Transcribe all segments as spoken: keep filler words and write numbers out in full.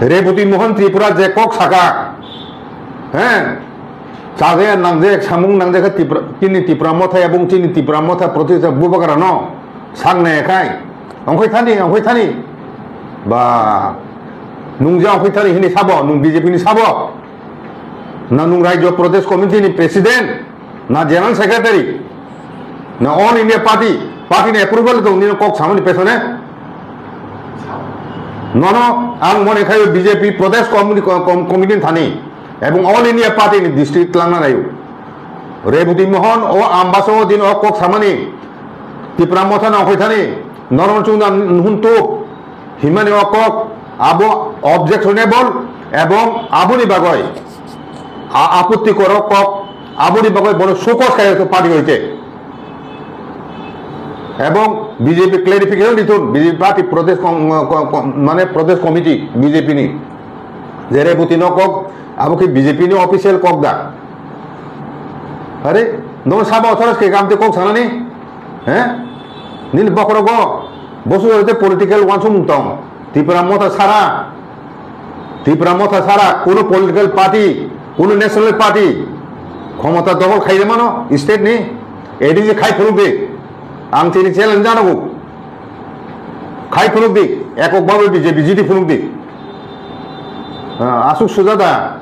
Reboti Mohan Tripura je kok saka, he, chajaya nangjak, samung nangjak khe Tipra, chini Tipra Motha ebong chini Tipra Motha protista bubagra no sak nai khai, ongkhoi thani, ongkhoi thani, ba, nung je ongkhoi thani hini sabo, nung B J P ni sabo, na nung Rajya Pradesh Committee ni President, na General Secretary, na All India Party, party ni approval tong nini kok samani pesone. Nono ang mone khayo B J P Pradesh Committee, Com-, Com-, Committee thani, ebong All India Party ni district langna nayo. Reboti Mohan o ambaso din o kok samani Tipra Motha no ongkhoi thani, nono chungda nuhun tuk. Himani o kok abo objectionable ebong aboni bagoi a-, apotti korok kok aboni bagoi bono sukos kaya to party hoite. Ebong B J P clarification ditun, B J P party protest com-, com-, com-, mane protest committee B J P ni. Jere buti no kok abo ke B J P ni official kok da. Are, no sabo othoros ke kamte kok sanani? He? Nini bokhorogo, bosu joto political wansuk tong. Tipra Motha sara, Tipra Motha sara, kuno political party, kuno national party, khomota dokhol khaide mano, state ni, A D C khai phunuk di. Ang tini challenge janago. Khai phunuk di, ekok babu B J P G D phunuk di. Ah, asuk sujada,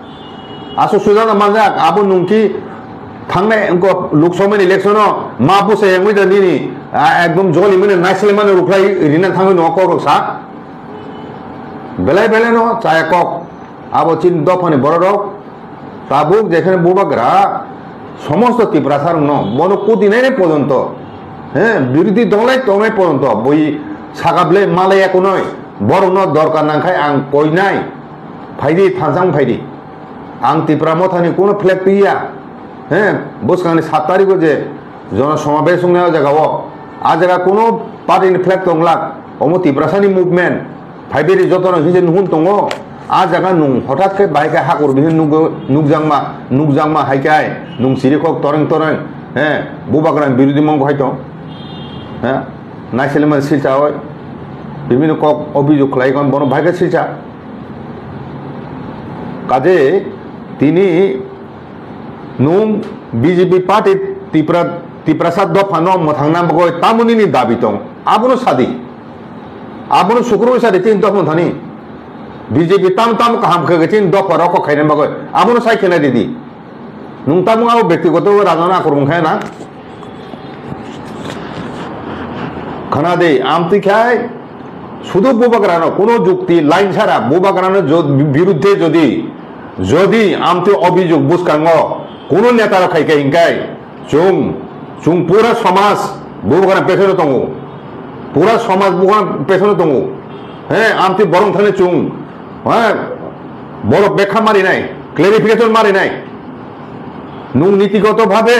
asuk sujada manjak, abo nungki thangnai wngkha Lok Sabha ni election o ma busa yangwi da nini, ah, ekdom joli mani naisilmani ruklai rina thangwi no kok rok sa. Belai belai no chaya kok. Abo chini dophani borok rok tabuk jekhane bubagra somosto Tiprasa rok no bono kudinai porjonto, he, birodhi dolai tongnai porjonto bui saka ble malaya kunoi borok no dorkar nangkhai ang koinai phaidi thansang phaidi. Ang Tipra Mothani kuno flag twiya. He, bwskangni sat tarikh o je jono somabesh wngnai o jaga o, a jaga kuno party ni flag tonglak, omo Tiprasani movement, phaiberi jotono hinse nuhun tongo, a jaga nung hothat khe bahai khe hakur bihik nukgo, nukjakma, nukjakma hai khe nung siri kok toreng toreng, he, bubagrang birodhi mong hai tong, he, naiselmani silcha oi, bibini kok obhijog khlai khe bono bahai khe silcha. Kaje tini nwng B J P party Tipra, Tiprasa dophano mwthangna bagwi tamo nini dabi tong? Abono sadi. Abono sukrubwi sadi, chini dophano thani. B J P tam tam kaham khe chini dopha rok kok khaina bagwi. Abono sai khena didi. Nwng tamo abo bektigoto rajana akromon khe na? Khana de, amtwi khai sudu bubagrano kuno jukti line sara bubagrano jo-, biruddhe jodi, jodi amtwi obhijog bwskango kuno neta rok khai khe hinkai chwng, chwng pura somaj bubagrano pesono tongo, pura somaj bubagrano pesono tongo, he, amtwi borok thani chwng, he, borok bekha marinai, clarification marinai. Nwng nitigoto bhabe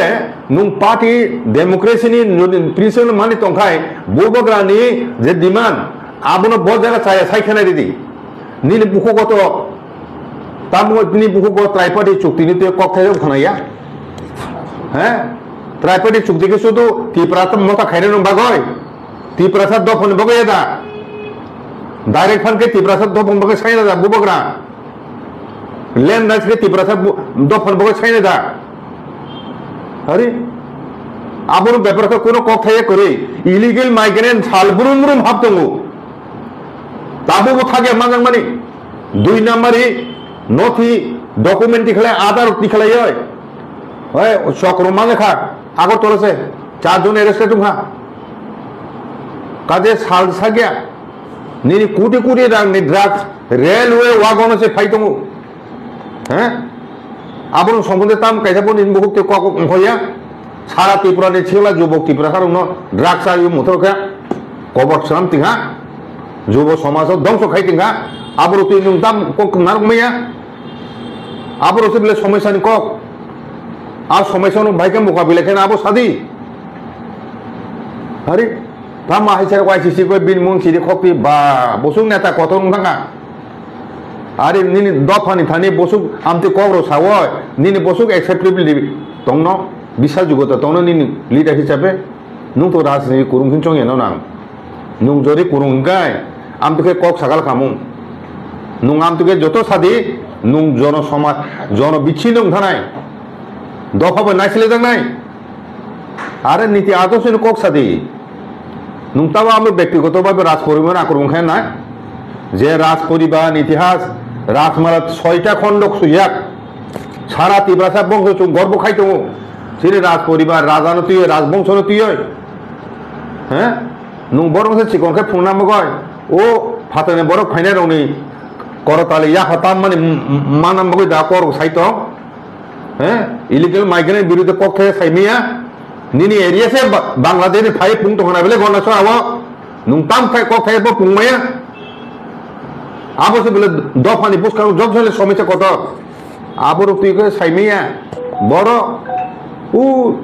nwng party democracy ni nuni principle mani tongkhai, bubagrani je demand abono bo jaga chaya sai khena ridi. Nini bukhugo to tamo nini bukhugo triparty chukti ni twi kok thai khana ya? He? Triparty chukti khe sudu Tipra Motha khaina nung bagoi? Tiprasa dophani bagwi ya da? Direct fund khe Tiprasa dophani bagwi sai da bubagra? Land rights khe Tiprasa bu-, dophani bagwi sai da? Hari? Aboni bepar khe kuno kok thaiya kwrwi. Illegal migrant sal brum brum hap tongo. Tabukbo thakya manjakmani. Dui nambari nothi document tikhlai, Aadhaar tikhlai oi. Oi, chokro manjakha. Agartala se char jon arrested wngkha. Kaje sal sakya nini koti koti rang ni drugs railway wagon se phai tongo. He? Abono sombonde tam kaisa bo nini bukhuk te kok wngkhoya. Sara Tripura ni chwla jubok Tiprasa rokno drugs ayo motor khe kobor swnam tingha. Jubo somajo dongso khai tingha. Aboro twi nwng tam kok narwk maya. Aboro se bile somosa ni kok. A somosa no bai khe mukabila khe abo sadi. Hari, tamo hai sar Y C C koi bin mung siri khokti ba, bosong neta kotor wng thangkha. Ari nini dophani thani bosuk amtwi kok rw sawoi, nini bosuk acceptability tongno, bisajugota tongno nini leader hisabe, nwng to rajniti kurung hin chongya no nang. Nwng jodi kurung hwnkhe, amtwi khe kok sakal khamung. Nung amtwi khe joto sadi, nung jono somaj, jono bichino wngthanai. Dopha bai naislejaknai. Are niti adorsoni kok sadi. Nung tabo amo bektigoto bhabe Raj poribar akromon khe na. Je Raj poribar itihas, Rajmala soita khondok suyak. Sara Tiprasa bongso chwng gorbo khai tongo. Chini Raj poribar, Rajano twiwi, Rajbongsono twiwi. He? Nung borok se chikon khe phunukna mokoi. O phatarni borok phainai rokni korotali yakha tammani m-, m-, mana mokoi da kok sai tong. He? Illegal migrant birudhe kok the sai miya. Nini area se Ba-, Bangladesh ni phai pung tong hana bele gona so abo. Nung tam khai kok khai bo pung maya. Abo se bele dophani buskang job sale somisa kotor. Aborok twi khe saimaya, borok, u,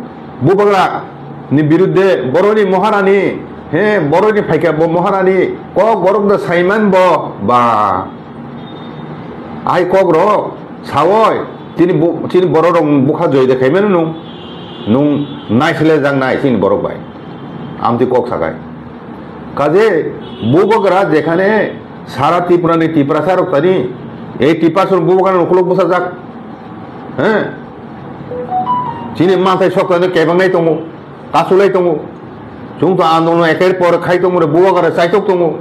bubagra ni birudde, boroni Maharani, he, boroni phaikha bo Maharani, kok borok da saiman bo, ba. Ai kok rok, sawoi, chini bo-, chini borok rok bukha joi de khaimano nung, nung naisle jang nai chini borok bai. Amtwi kok sakai. Kaje bubagra jekhane sara Tripura ni Tiprasa rok tani, ei Tiprasa rok bubagra ni ukulok bwsajak. He? Chini manthai sok tani kebangnai tongo, kasulai tongo. Chwng to andolon eker por khai tongo re, bubagra chaitok tongo.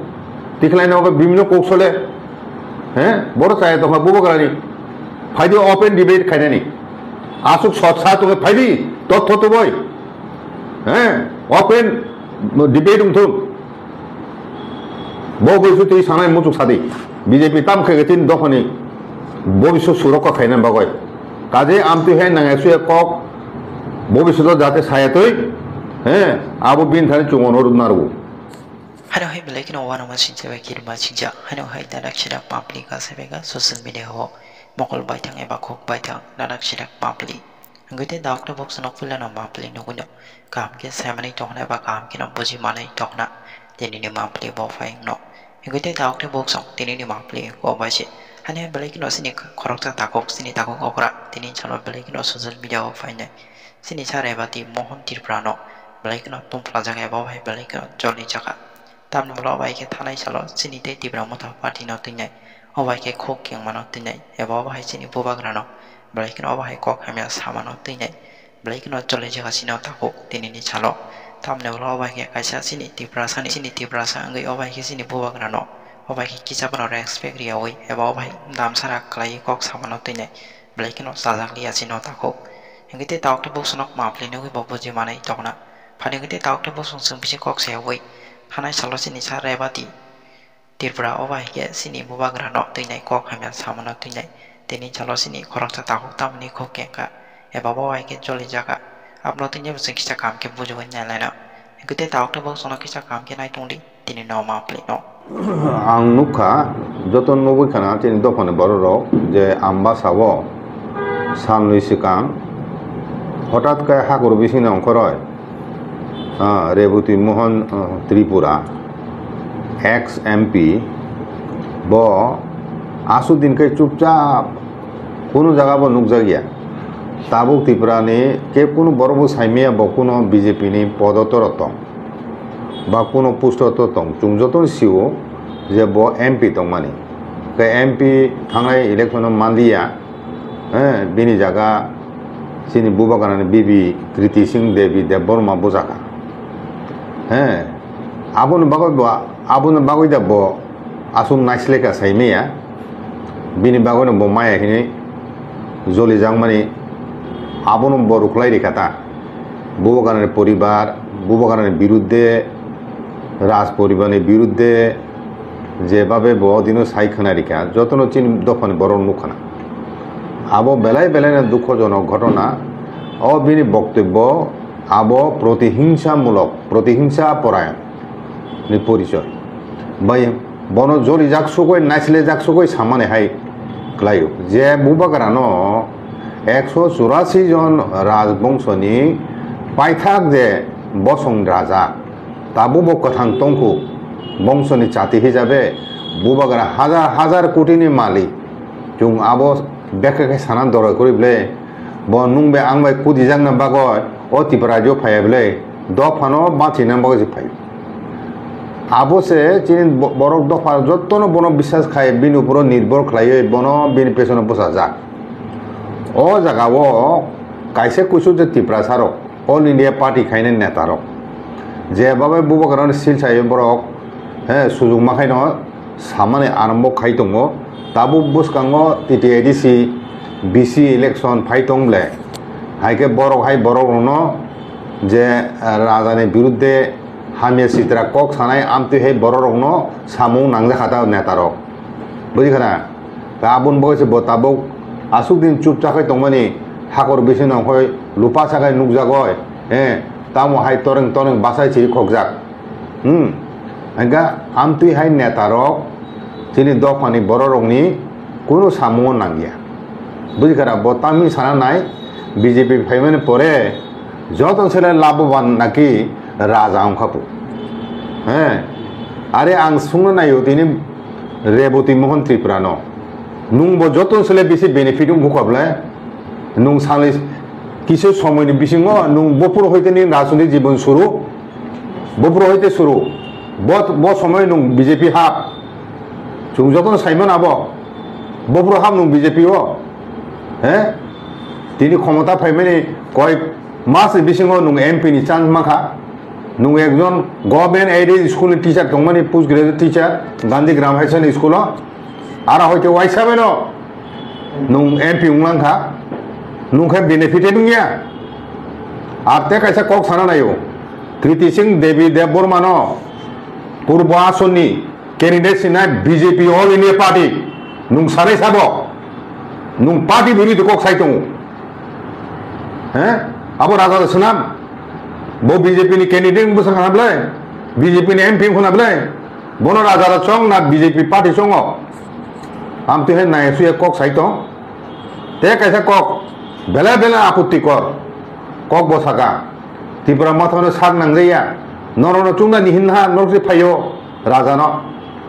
Tikhlai no bibino kok sole. He? Boro chaya tongkha bubagra ni. Phaidi open debate khainani. Asuk sot sa tongkha phaidi, totho tuboi. He? Open debate wngthun. Bo bwswtwi sanai muchuk sadi. B J P tam khe tin dophani bobiswt surokha khaina bagwi. Kaje amtwi hai nangya suya kok bobiswt jate saya twi. He, abo bin thani chungo no narwo. Hano hai belai kheno wanama sinja bai kirma sinja. Hano hai danak sidak public ka sebega social media ho mokol baithang eba khuk baithang danak sidak public. Hingke tei daok tei bok sanok puila no mapli nugui no kaham khe saimanwi tongna eba kaham khe no buji manwi tongna tini ni mapli bo phai no. Hingke tei daok tei bok sanok tini ni mapli ko bai se. Hani belai kheno sini khoroksa takok sini takok okra tini chalo belai kheno social media o phainai. Sini sa Rebati Mohon Tripura no belai kheno tumphlajak eba bai belai kheno joli jaka. Tamni ulo bai khe thanai salo chini tei Tipra Motha Party no twinai. O bai khe khuk kengmano twinai. Eba o bai chini bubagrano belai kheno o bai kok hamya samano twinai. Belai kheno chole jaga sino takhuk tinini salo. Tamni ulo o bai khe kaisa chini Tiprasa ni, chini Tiprasa wngwi o bai khe chini bubagrano o bai khe kisa bono respect riyawi eba o bai damsara kwlaiwi kok samano twinai. Belai kheno chajak liya chino takhuk. Hingke tei taok tei bok sonok mapli nugwi bo buji manai tokna. Phani hingke tei taok tei bok song chwng bisi kok sayawi. Thanai salo chini sa Rebati. Tripura o bai khe chini bubagra no twinai kok hamya samano twinai. Tini chalo chini khoroksa takhuk tamni khuk kengkha. Eba bo bai khe choli jaka. Abno twinai bo chwng kisa kaham khe bujugwi nai laina. Hingke tei taok tei bok sonok kisa kaham khe nai tongdi. Tini no ma pli no. Ang nukha, joto nugwi khana chini dophani borok rok je Ambasa o salnwi swkang hotat khe hakoro bisingni ongkhoroi, ah, Reboti Mohon, ah, Tripura, ex M P, bo aswk din khe chupchap kunu jaga bo nukjakya. Tabuk Tripura ni khe kunu borok bo saimaya bo kunu B J P ni podotorok tong. Ba kuno post o to tong, chwng jotono sio je bo M P tongmani. Khe M P thangnai election o manliya, eh, bini jaga chini bubagrani bibi Kriti Singh Devi Debbarma bujaka. Eh, aboni bagwi bo, aboni bagwi da bo aswk naisleka saimaya. Bini bagwino bo maya hinwi jolijakmani abono bo rwkhlai rikha ta. Bubagrani poribar, bubagrani birudde, Raj poribarni birudde jebabe bo dino sai khwna rikha, jotono chini dophani borok nukha na. Abo belai belaino dukhojonok ghotona. O bini boktobbo abo protihingsamulok, protihingsa porayon ni porichoi. Bai bono jolijak sugoi, naislejak sugoi samani hai khlaio. Je bubagrano ekso churasi jon rajbongshoni paithak je bosong raja, tabukbo kwthang tongkhu bongshoni chati hisabe bubagra hajar hajar kotini malik. Chwng abo bekha khe sana doroi kwrwi ble. Bo nwng bai ang bai kudijakna bagwi o Tipra rajyo phaiya bwle, dophano bachina bagwi se phaio. Abo se chini bo-, borok dopha jotono bono biswas khai, bini uporo nirbhor khlaiwi bono bini pesono bwchajak. O jaga o kaisa kuchuk je Tiprasa rok, All India Party khainai neta rok, je babai bubagrano silsaiwi borok, he, sujung ma khaino samani arambo khai tongo. Tabuk bwskango T T A D C, B C election phai tong ble, hai khe borok hai borok rokno je, eh, rajani birudde hamya sitra kok sanai amtwi hai borok rokno samung nangjak kha ta neta rok. Bujikha na? Ta aboni bagwi se bo tabuk aswk din chup chakhai tongmani, hakor bisingo ongkhoi lupa chakhai nukjagoi, eh, tamo hai toreng toreng bachai chiri khokjak. Hmm. Hingkha amtwi hai neta rok chini dophani borok rokni kunu samungo nangya. Bujikha da, bo tamni sana nai, B J P phaimani pore joto sele laboban naki raja wngkha pu. He. Are ang sungna naio tini Reboti Mohan Tripura no. Nung bo joto sele bisi benefit wngkha ble. Nung salai kisa somoini bisingo nung bopuro hoite ni rajniti jibon suru. Bopuro hoite suru. Bo, bo somoi nung B J P hap. Chwng jotono saimano abo. Bopuro hap nung B J P o. He? Tini khomota phaimani koi mas ni bisingo nung M P ni chance mankha. Nung ekjon government aided school ni teacher tongmani, post graduate teacher, Gandhi Gram High School o. Aro hoite waisa beno nung M P wnglang kha. Nung khe benefited wngya. Ar te kaisa kok sana naio. Kriti Singh Devi Debbarma no Purbo Asonni candidate sinai B J P All India Party. Nung sanai sabo. Nung party biri kok sai tongo. He? Abo raja da swnam. Bo B J P ni candidate bwsang khana ble? B J P ni M P wng khana ble? Bono raja da chong na B J P party chongo? Amtwi hai nai suya kok sai tong. Te kaisa kok bele bele aputti kor. Kok bo saka. Tipra Motha no sak nangjaya. Norok no chungna ni hinha norok se phaio. Raja no.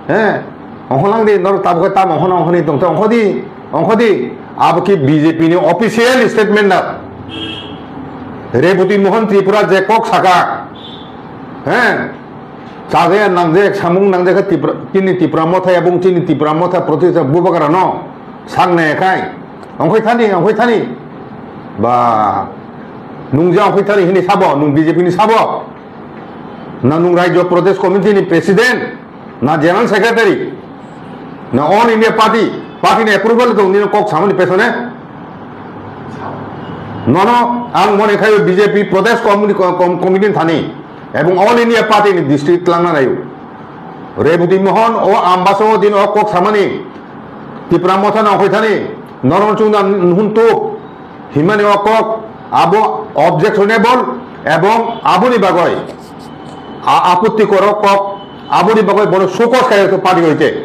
He, ongkholang di, norok tabuk khe tamo ongkhono ongkhoni tongtha, ongkhodi, ongkhodi. Abo khe B J P ni official statement na. Reboti Mohan Tripura je kok saka, he, chajaya nangjak, samung nangjak khe Tipra, chini Tipra Motha, ebong chini Tipra Motha protesta bubagra no sak nai khai, ongkhoi thani, ongkhoi thani. Ba, nung je ongkhoi thani hini sabo, nung B J P ni sabo. Na nung Rajya Pradesh Committee ni President, na General Secretary, na All India Party, party ni approval tong nini kok samani pesone. Nono ang mone khayo B J P Pradesh Committee, Com-, Committee ni thani, ebong All India Party ni district langna nayo. Reboti Mohan o Ambasa o din o kok samani, Tipra Motha na hoi thani, nono chungda nuhun tuk, Himani o kok abo objectionable ebong aboni bagoi a-, aputti korok kok aboni bagoi bono sukos kaiyo to party hoite.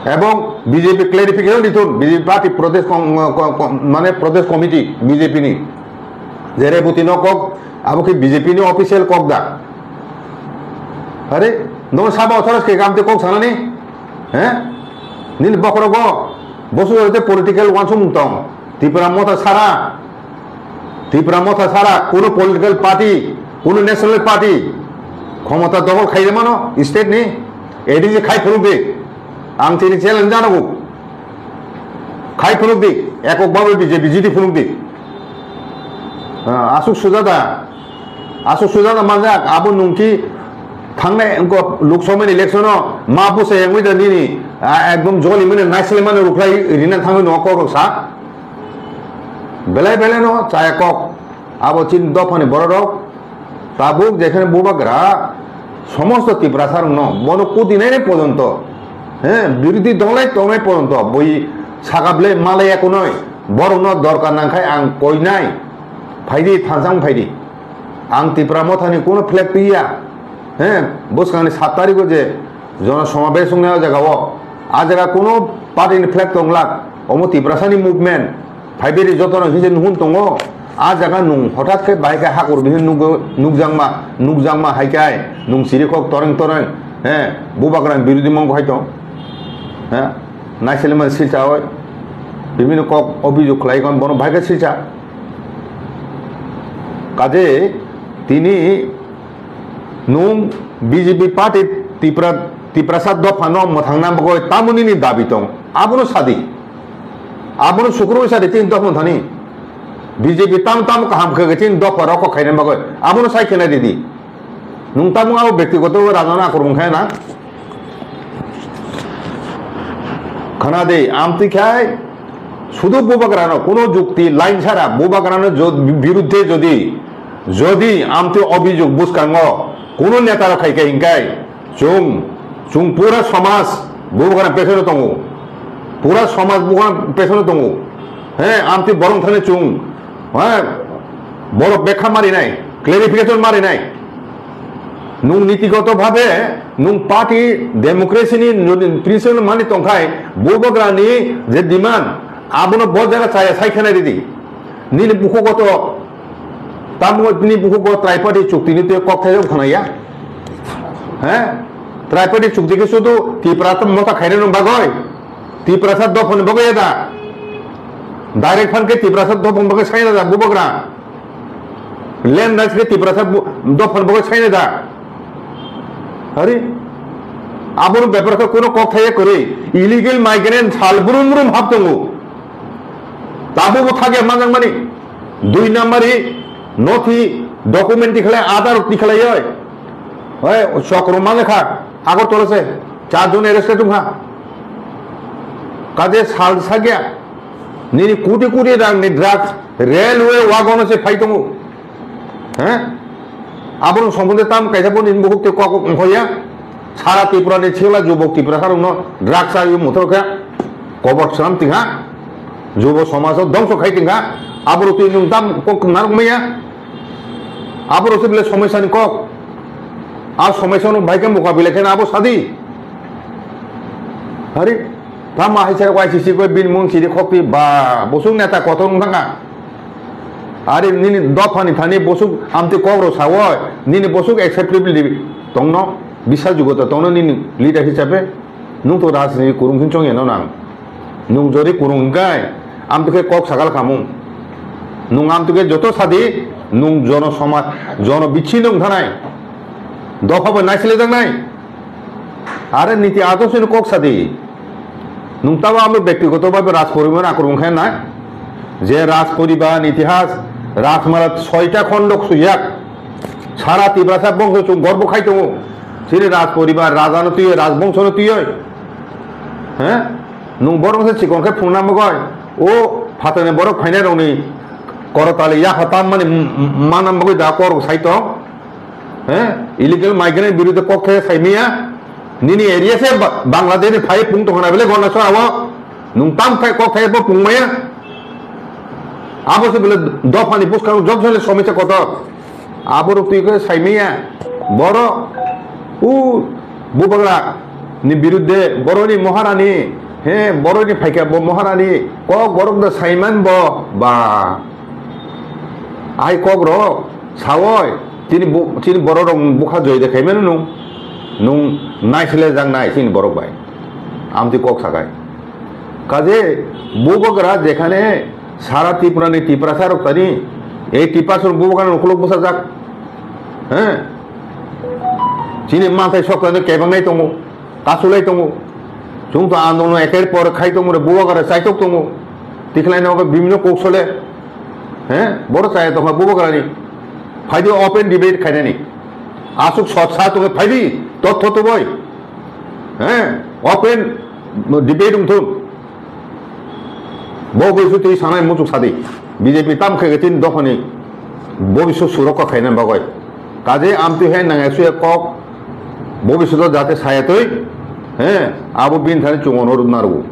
Ebong B J P clarification ditun, B J P party protest com-, com-, com-, mane protest committee B J P ni. Jere buti no kok abo ki B J P ni official kok da. Are, no sabo othoros ke gamte kok sanani? He? Nini bokhorogo, bosu hoite political wansukmung tong. Tipra Motha sara, Tipra Motha sara, kuno political party, kuno national party, khomota dobol khaide mano, state ni, A D C khai phunuk di. Ang tini challenge janago. Khai phunuk di, ekok babe B J P jiti phunuk di. Ah, asuk sujada, asuk sujada manjak, abo nungki thangnai wngkha Lok Sabha ni election o ma busa yangwi da nini, ah, ekdom joli mani naisle mani ruklai rina thangwi no kok sa. Belai belai no chaya kok, abo chin dophani borok rok. Tabuk jekhane bubagra somosto Tiprasa rokno bono kudinai porjonto, he, birodhi dolai tongnai porjonto bui saka ble malaya kunoi, borokno dorkar nangkhai ang koinai, phaidi thansang phaidi. Ang Tipra Mothani kuno flag tuiya, he, bwskangni sat tarikh o je jono somabesh wngnai o jaga o, a jaga kuno party ni flag tonglak, omo Tiprasani movement, Phaiberi jotono hije nuhun tongo, a jaga nung hothat khe bahai khe hakur bihih nukgo-, nukjakma, nukjakma hai khe ai, nung chirikhok toreng toreng, he, bubagrang birodhi mongkho hai tong, he, naiselima silcha oi, bibhinno kok obhijog khlai khe bono bahai khe silcha. Kaje tini Nwng B J P party Tipra, Tiprasa dophano mwthangna bagwi tamo nini dabi tong? Abono sadi. Abono sukrubwi sadi tini dophano thani. B J P tam tam kaham khe tini dopha rokho khaina bagwi. Abono sai khena didi. Nwng tamo abo bektigoto rajana akromong khe na? Khana de, amtwi khai sudu bubagrano kuno jukti line sara bubagrano jo-, biruddhe jodi, jodi amtwi obhijog bwskango kuno neta rok khai khe hinkai chwng, chwng pura somaj bubagrano pesono tongo, pura somaj bubagrano pesono tongo. He, amtwi borok thani chwng, he, borok bekha marinai, clarification marinai. Nwng nitigoto bhabe nwng party democracy ni jodi principle mani tongkhai, bubagrani je demand abono bo jaga chaya sai khena ridi. Nini bukhugo to tamo nini bukhugo triparty chukti ni twi kok thai khana ya. He? Triparty chukti khe sudu Tipra to mota khaina nung bagoi. Tiprasa dophani bagwi ya da. Direct phan khe Tiprasa dophani bagwi sai na da bubagra. Land rights khe Tiprasa bu-, dophani bagwi sai na da. Hari? Aboni bepar khe kuno kok thai ya kwrwi. Illegal migrant sal brum brum hap tongo. Tabukbo thakya manjakmani. Dui nambari nothi document tikhlai, Aadhaar tikhlai oi. Oi, chokro manjakha. Agartala se. Char jon arrest wngkha. Kaje sal sakya. Nini koti koti rangni drugs railway wagon se phai tongo. He? Abono sombonde tam kaisa bo nini bukhuk tei kok wngkha ya. Sara Tripura ni chwla jubok Tiprasa rokno drugs ayo muthro khe kobor swnam tingha. Jubo somajo dongso khai tingha. Aboro twi nwng tam kok narwk maya. Aboro se bile somosya ni kok. A somosya no bai khe mukabila khe abo sadi. Hari, tamo hai sara Y C C koi bin mung sidi khokti ba, bosong neta kotor wng thangkha. Ari nini dophani thani bosok amtwi kok rok sawi, nini bosok acceptability tongno, bisajugota tongno nini leader hisabe, nwng to rajniti kurung hin chongya no nang. Nwng jori kurung hinkai, amtwi khe kok sakal khamung. Nwng amtwi khe joto sadi, nwng jono somaj, jono bichino wngthanai. Dopha bai naislejaknai. Are niti adorsoni kok sadi. Nwng tabo amo bektigoto bhabe Raj poribar akromong khe na? Je Raj poribar itihas, Rajmala soita khondok suyak. Sara Tiprasa bongso chwng gorbo khai tongo. Chini Raj poribar, raja no twiwi, Raj bongso no twiwi. He? Nwng borok se chikon khe phungna mogoi. O phatani borok phainai rokni korotali yakha tam mani m-, m-, mana mogoi da kok rok sai tong. He? Illegal migrant biruddhe kok thai sai maya. Nini area se Ba-, Bangladesh ni phai pung tong hana bele gona so awo. Nwng tam thai kok thai bo pung maya. Abo se bele dophani buskang jok jole somisa kotor. Abo rok twi khe sai maya. Boro u bubagra ni biruddhe boroni Maharani, he, boroni phaikha bo Maharani kok borok da saiman bo ba. Ai kok rok sawoi, chini bu-, chini borok rok bukha joy de khaimano nung, nung naisle jang nai chini borok bai. Amtwi kok sakai. Kaje bubagra jekhane sara Tripura ni Tiprasa rok tani, ei Tiprasa rok bubagra ni ukulok bwsajak. He? Chini manthai sok tani kebang nai tongo. Kasulai tongo. Chwng to andolon eker por khai tongo re, bubagra chaitok tongo. Tikhlai no bimino kok sole. He? Boro chaya tongkha bubagrani. Phaidi open debate khainani. Asuk sot sa tongkha phaidi. Tot thot boi. He? Open debate wngthun. Bo bai sutwi sanai muchuk sadi. B J P tam khe tin dophani bobiswt surokha khaina bagwi. Kaje amtwi hai nangya suya kok bobiswt jate saya twi, he, abo bini thani chungo no rwna rwo.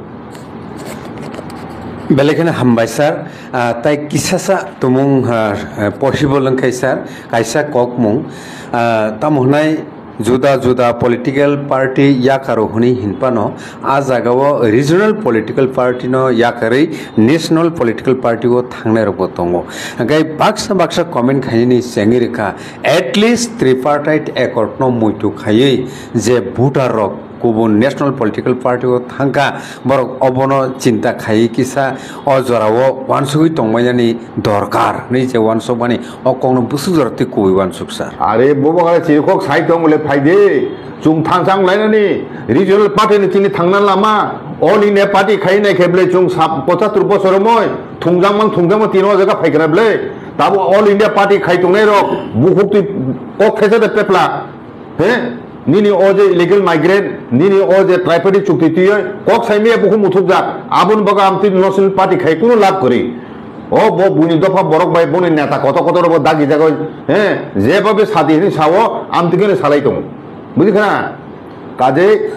Belai kheno hambai sir. Ah, tai kisasa tumung, ah, possible wngkhai sir, kaisa kokmung. Ah, tamo hwnai juda juda political party yakaro hwnwi hinphano, a jagao regional political party no yakarwi national political party o thangnai rokbo tongo. Hwnkhe baksa baksa comment khainani chengwi rwkha, at least tripartite accord no muitu khaiwi je voter rok Kubun national political party o thangkha, borok obono chinta khaiwi kisa o jorao uansugwi tongbainani dorkar hinwi je uansukmani o kokno bwswk jora twi kubui uansuk sir. Are bobo khe chirikhok sai tong bole phaide, chwng thansa wng lainani regional party ni chini thangna lama, all India party khai nai khe bole chwng sab pochatur bosor moi thungjang mang thungjang mang tino jaga phai kra bole, tabo all India party khai tongnai rok bukhuk twi kok thesa de pepla. He? Nini o je illegal migrant, nini o je tripartite chukti twiwi kok saimaya bukhuk muthukjak, aboni bagwi amtwi national party khai kunu lab kwrwi. O bo buini dopha borok bai boni neta kotor kotor bo dagi jagoi, he? Jeba be sadi hini sao, amtwi kene salai tongo. Buji khana? Kajei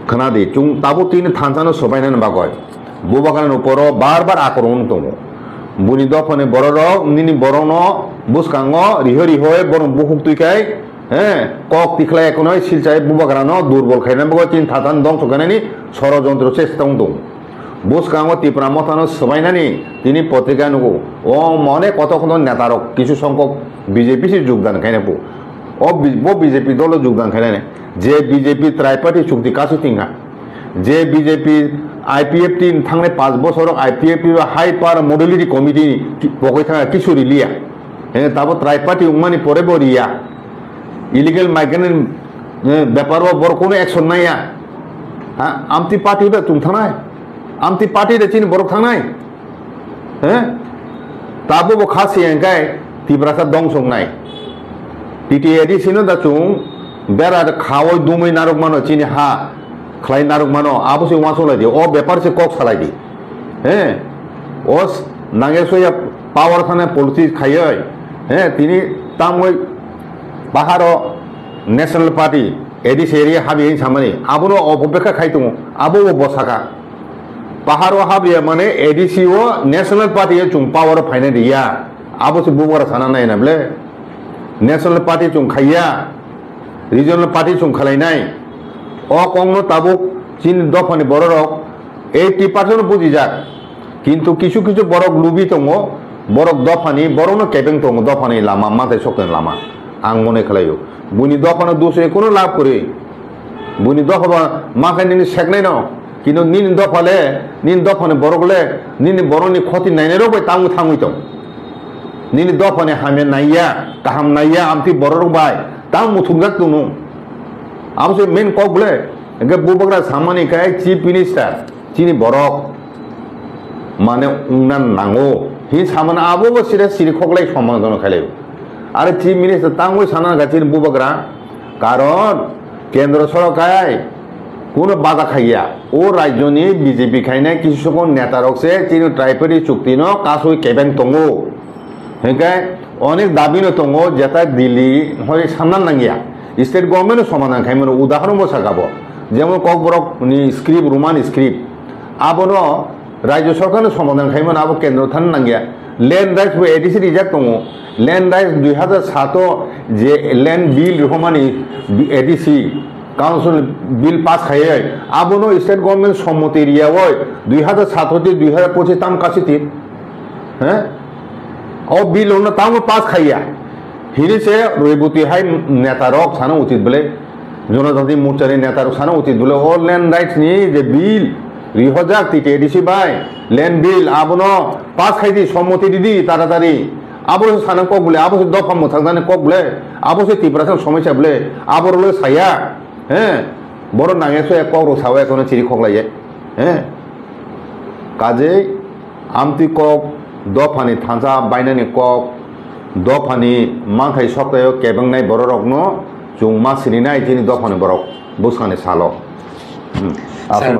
khana di, chwng tabuk tini thansa no sobainani bagoi. Bubagra ni uporo bar bar akromon tongo. Buini dophani bororok nini borokno bwskango riho riho borok bukhuk twi khai, he, kok tikhlai ekonoi silchai bubagrano durbol khaina bagwi tini thathan dongso khainani sorojontro chesta wng tongo. Bwskango Tipra Mothano swbainani tini potrika nugo. O mone kotor kotor netarok kisu songkok B J P se jogdan khaina po. O bi-, bo B J P dolo jogdan khainani. Je B J P triparty chukti kasu tingkha. Je B J P I P F T ni thangnai panch bosor I P F T ba High Power Modality Committee ni ki-, pogwi thangkha kisu riliya. He, tabo triparty wngmani pore bo riya. Illegal migrant ni, eh, bepar o borok kono action naiya. Ha, amtwi party da chwng thangnai? Amtwi party da chini borok thangnai? He? Tabo bo kha se hingkai Tiprasa dong songnai. T T A D C no da chwng bera khawi dumwi narwk mano chini ha khlai narwk mano abo se uansuk lai di. O bepar se kok salai di. He? O s-, nangya soya power thana policy khayoi. He? Tini tamoi paharo National Party A D C area habi hin samani. Abono opopekha khai tongo. Abo bo bosaka. Paharo habiya mane A D C o National Party o chwng power o phaina riya. Abo se bubagra sana nai na ble. National Party chwng khaiya. Regional Party chwng khalainai. O kokno tabuk chini dophani bororok eighty percent bujijak. Kintu kisu kisu borok lubi tongo. Borok dophani borokno kebeng tongo dophani lama mathai sokni lama. Ang mone khlaio. Buini dophano dusui kunu lab kwrwi. Buini dopha ba ma khe nini seknai no, kintu nini dopha le, nini dophani borok le, nini borokni khoti nainai rok bai tamo thangwi tong. Nini dophani hamya naiya, kaham naiya, amtwi borok rok bai tamo muthungjak tongno. Abo se main kok bole, hingke bubagra samani khe chief minister, chini borok mane wngna nango. Hin samani abo bo sire siri khoklai somadon khailai. Are chief minister tangwi sana kha chini bubagra, Karon kendro sorokai kuno baja khaiya. O rajyoni B J P khainai kisu sokon netarok se chini Tripuri chukti no kasui kebeng tongo. Hingke onek dabi no tongo jeta Delhi hoi samna nangya. State government no somadan khaimano udahoron bo sakabo. Jemon Kokborok ni script, Roman script. Abono Rajya Sarkar no somadan khaimano abo kendro thani nangya. Land rights bo A D C rijak tongo. Land rights dui hazar sato je land bill rihormani A D C council bill pass khaiya. Abono state government sommoti riyawoi dui hazar sato ti dui hazar pochis tam kasi tin. He? O bill ono tamo pass khaiya. Hini se Roiboti hai neta rok sana uchit bole. Jonojati Morcha ni neta rok sana uchit bole o land rights ni je bill rihojak T T A D C bai land bill abono pass khai di sommoti di di taratari abo se sana kok bole abo se dopha mwthang jani kok bole abo se Tiprasa ni somosya bole abo rok le saya he boro nangya soya kok rok sawi kono chiri khok lai he kajei Amtwi kok, dophani thansa bainani kok, dophani manthai soktaio kebengnai bororokno chwng ma sininai chini dophani borok bwskangni salo. Hmm. Sir,